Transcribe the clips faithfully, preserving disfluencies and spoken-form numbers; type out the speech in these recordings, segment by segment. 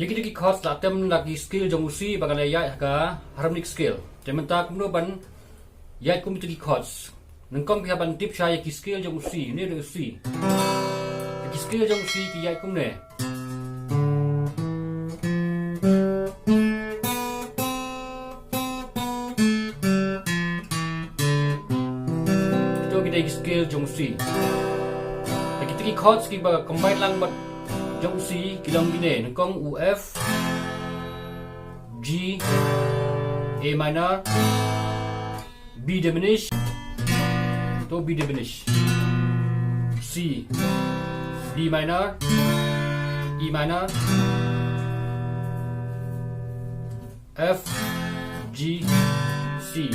Ïa kito ki chords la tem la ki scale jong u C ba ka la ïaid ha ka harmonic scale. Te mynta kumno ban ïaid kum kito ki chords. Nyngkong phi hap ban tip shai ïa ki scale jong u C, ne u C. Ïa ki scale jong u C ki ïaid kumne. Kito ki dei ki scale jong u C. Te kito ki chords kiba combine lang bad jong u C ki long kine, nyngkong u F, G, A minor, B diminished, to B diminished, C, D minor, E minor, F, G, C.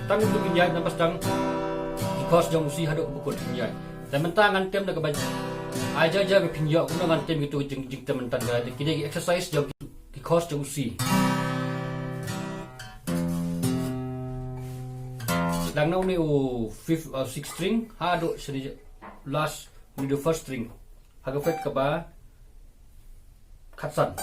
Tang kumtu kin ïaid, namar sdang ki chords jong u C haduh kaba kut kin ïaid. Te mynta ngan tem da kaba ai ja ja ba phin ïoh kumno ngan tem kito ki jing, jingtem mynta ka. Kine ki exercise jong ki, ki chords jong u C. Dang na une u fifth, uh, sixth string haduh shane last, une u first string. Ha ka fret kaba khatsan.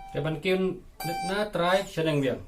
Te ban kiew na trai shaneng biang.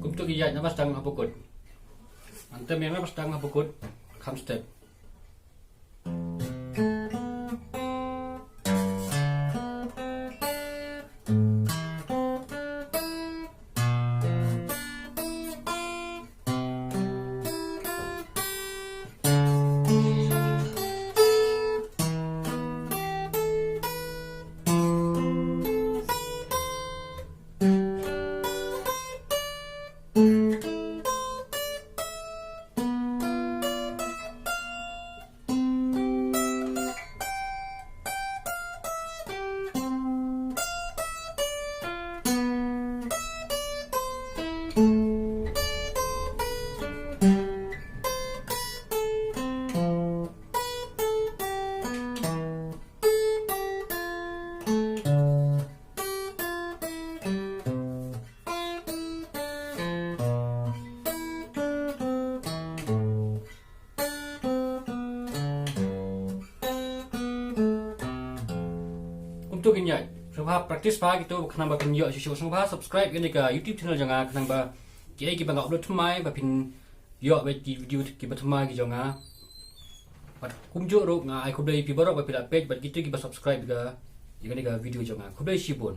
Kumtu ki ïaid namar sdang hapoh kut. Ngan tem ïa namar sdang hapoh kut. Kham step. Kumtu kin ïaid. Sngewbha practice bha kito khnang ba phin ïoh shuh shuh. Sngewbha subscribe ïa kane ka YouTube channel jong nga khnang ba kiei kiba nga upload thymmai ba phin ïoh bad ki video kiba thymmai ki jong nga. Bad kumjuh ruh nga ai khublei ïa phi baroh ba phi la peit bad kito kiba subscribe ïa ka, ïa kane ka video jong nga. Khublei shibun.